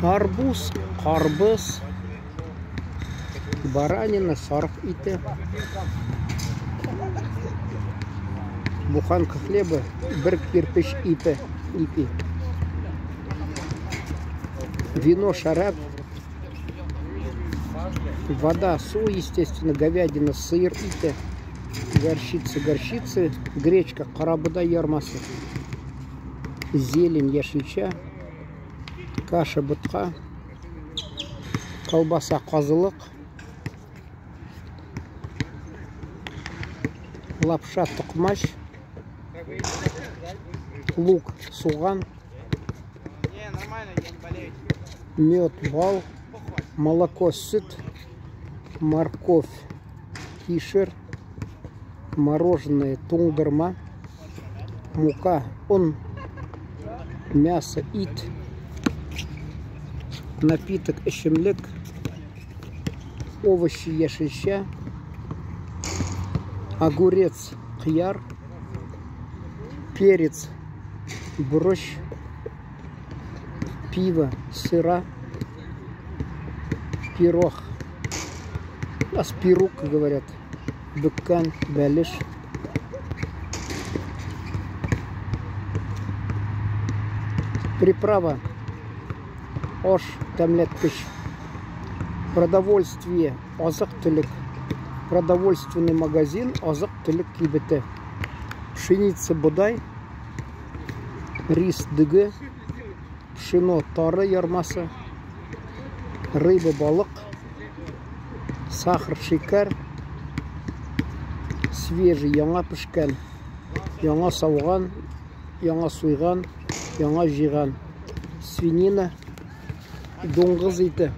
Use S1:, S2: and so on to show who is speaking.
S1: Арбуз, карбыз, баранина, сарык ите. Буханка хлеба, бер кирпеч ипи, ипи. Вино, шарап, вода, су, естественно, говядина, сыр ите, горчица, горчица, гречка, карабодай ярмасы, зелень, яшелчә, каша, ботка, колбаса, казылык, лапша, токмач, лук, суган, мед, бал, молоко, сөт, морковь, кишер, мороженое, туңдырма, мука, он, мясо, ит, напиток, эчемлек, овощи, яшелчә, огурец, кыяр, перец, борыч, пиво, сыра, пирог. У нас пирук, говорят. Бөккән, бәлеш. Приправа. Аш, тәмләткеч. Продовольствие, азык-төлек. Продовольственный магазин, азык-төлек кибете. Пшеница, бодай. Рис, дөге. Пшено, тары ярмасы. Рыба, балык. Сахар, шикәр. Свежий, яңа пешкән. Яңа сауган, яңа суйган, яңа җыйган. Свинина, дуңгыз ите.